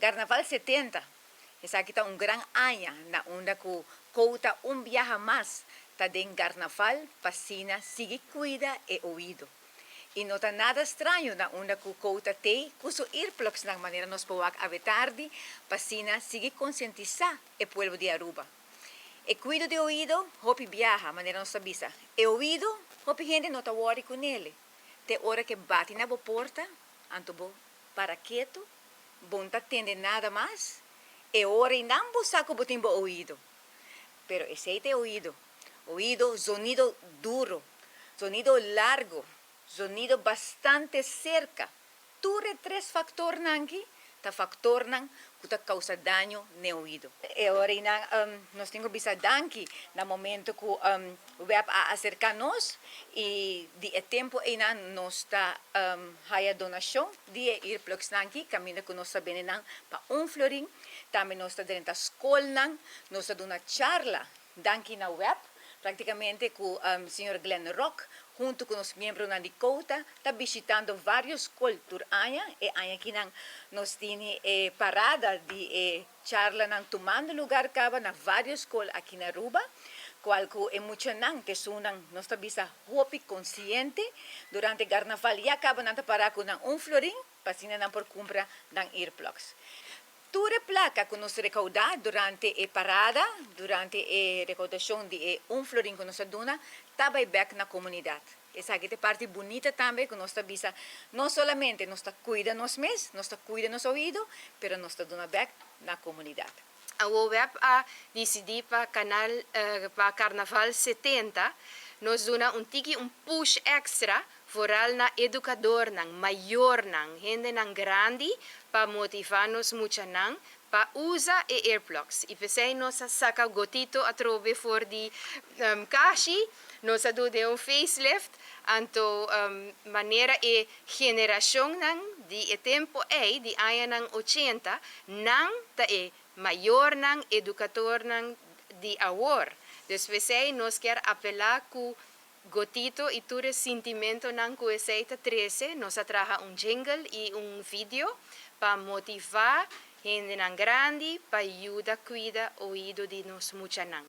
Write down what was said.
Carnaval 70. Esaki ta un gran aña na unda cu Quota un biaha mas ta den Carnaval pa asina sigui cuida e oido. Y no ta nada straño na unda cu Quota t'ey cu su earplugs na manera nos por wak awe tardi pa asina sigui concientisa e pueblo di Aruba. E cuido di oido, hopi biaha, manera nos bisa. E oido, hopi hende no ta worry cu ne. Te ora cu bati na bo porta, anto bo para keto, bo n' ta tende nada mas, e ora ey nan bo sa cu bo tin bo oido. Pero esey ta oido. Oido, zonido duro, zonido largo, zonido bastante cerca. Tur e tres factornan aki, ta factornan cu ta causa daño na oido. E ora ey nos tin cu bisa danki na momento cu WEB a acerca nos y di e tempo ey nos ta haya donacion di earplugs nan aki, caminda cu nos ta bende nan pa 1 florin, tambe nos ta drenta scolnan, nos ta duna charla, danki na WEB, practicamente cu señor Glenn Rock, hunto cu nos miembronan di Quota, ta bishitando varios scol tur aña, y aña aki nan, nos tin parada di charlanan tumando lugar caba na varios scol aki na Aruba, cual cu e muchanan, cu nan nos ta bisa hopi consciente, durante carnaval ya caba nan ta para cu nan 1 florin, pa asina nan por cumpra nan earplugs. Tur placa cu nos recauda durante e parada, durante e recaudacion di 1 florin cu nos a duna, ta bay back na comunidad. Esaki ta parti bunita tambe cu nos ta bisa, no solamente nos ta cuida nos mes, nos ta cuida nos oido, pero nos ta duna back na comunidad. A WEB a dicidi pa canal pa Carnaval 70 nos duna un tiki un push extra vooral na educadornan, mayornan, hendenan grandi pa motiva nos muchanan pa usa e earplugs. Y pesey nos a saca Gotito atrobe for di kashi, nos a duna un facelift, anto manera e generacionnan di e tempo ey, di añanan 80, nan ta e mayornan, educadornan di awor. Dus pesey nos kier apela cu Gotito y tur e sentimentonan cu esey ta trece, nos a traha un jingle y un video pa motiva hendenan grandi pa yuda cuida oido di nos muchanan.